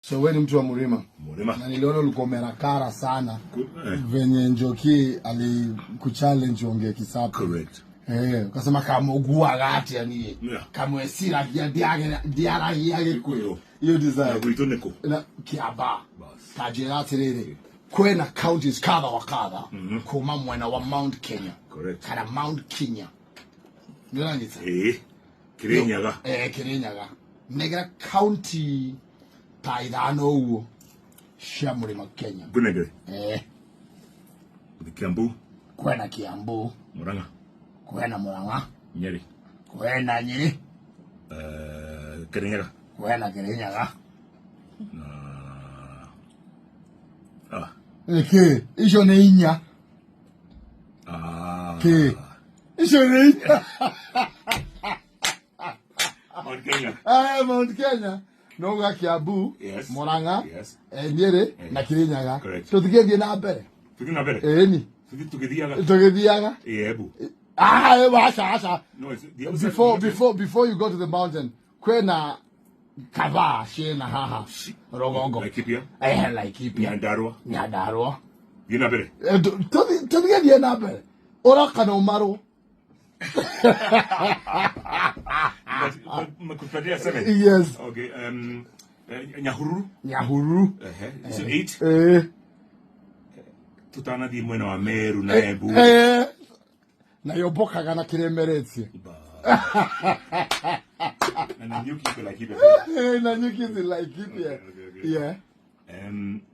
So we ni mtu wa Murima. Murima. Na niliona ulikuwa umerakara sana Eh. venye Njoki alikuchallenge uongee Kisapu. Correct. Eh, ukasema kamuguaga atia niĩ. Yeah. Kamweciragia ndiaragia Gĩkũyũ. Hiyo Na design. gwitũ nĩkũ? Na Kiambaa. Bas. Kanjĩra atĩrĩrĩ, kwĩna counties kadha wa kadha kuma mwena wa Mount Kenya. Correct. Kana Mount Kenya. Nĩũranyita? Ĩĩ. Kĩrĩnyaga. Eh, Kĩrĩnyaga. Negera county ta ithano ũguo cia mũrĩma Kenya. Ngũnengere. Eh, Kiambu, kwena Kiambu, Murang'a, kwena Murang'a, Nyeri, kwena Nyeri, eh, Kirinyaga. kwena Kirinyaga. Na ah Nĩkĩ? Icio nĩ inya. ah. Kĩ? Icio nĩ inya. Mount Kenya. Ah, Mount Kenya. Noga Kiambu, Yes. Murang'a, Yes. eh, Nyeri na Kirinyaga. Correct. Tũtigĩthiĩ na mbere. Tũthiĩ na mbere. Ĩni, Tũthiĩ tũgĩthiaga. tũgĩthiaga. Ĩĩ, Embu. Ah, eh, aca aca. No, it's the other side. Before you go to the mountain, kwĩna kadhaa ciĩna haha rũgongo. Laikipia, Eh, Laikipia. Nyandarua. Nyandarua. Thiĩ na mbere. Eh, tũthiĩ na mbere. Ũroka na ũmarwo. But Mekupatia seven. Yes. Okay. Nyahururu. Nyahururu. Ehe. So eight. Eh. Tutanathiĩ mwena wa Meru na Embu. Eh. Na yombokaga na kĩremeretie. Na Nanyuki iko Laikipia. Eh, na nyuki zi Laikipia. Okay. Yeah.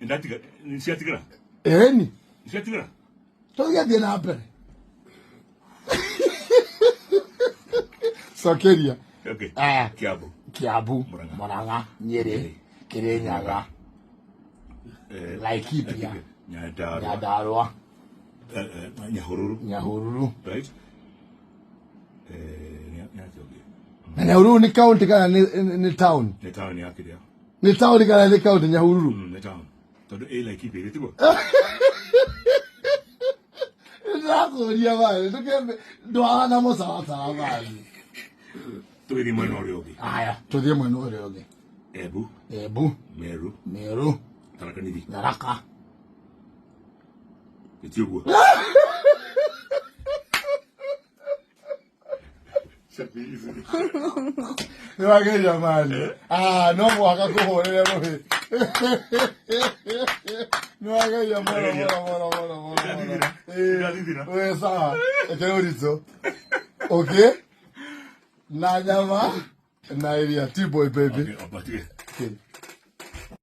Ndatiga nĩciatigara? Ĩni. Nĩciatigara? Tũgĩthiĩ na mbere. Cokeria. Okay. Ah. Kiambu. Kiambu, Murang'a. Murang'a, Nyeri, Nyeri. Kirinyaga, Eh, Laikipia, Nyandarua. Nyandarua, Nyahururu. Nyahururu. Right? Eh, nĩ atĩa ũngĩ? Na Nyahururu nĩ county kana nĩ town? Nĩ town ya kĩrĩa. Nĩ town kana nĩ county Nyahururu? Nĩ town. Tondũ ĩ Laikipia ĩrĩ tiguo? Ndĩrakũria bani, ndũkembe ndwara na mũtaratara bani. Tũgĩthiĩ mwena ũrĩa ũngĩ. Aya, tũthiĩ mwena ũrĩa ũngĩ. Embu, Embu, Meru, Meru, Tharaka Nithi. Tharaka. Ĩti ũguo? Nĩwageria mani. Ah, no mũhaka kũhũrĩre rũhĩ. Nĩwageria mũno mũno mũno mũno mũno mũno. Ndĩrathithina. Wĩ sawa. Reke ũritũ. Okay? Na nyama na iria. T-boy baby. Okay, obatige. Okay.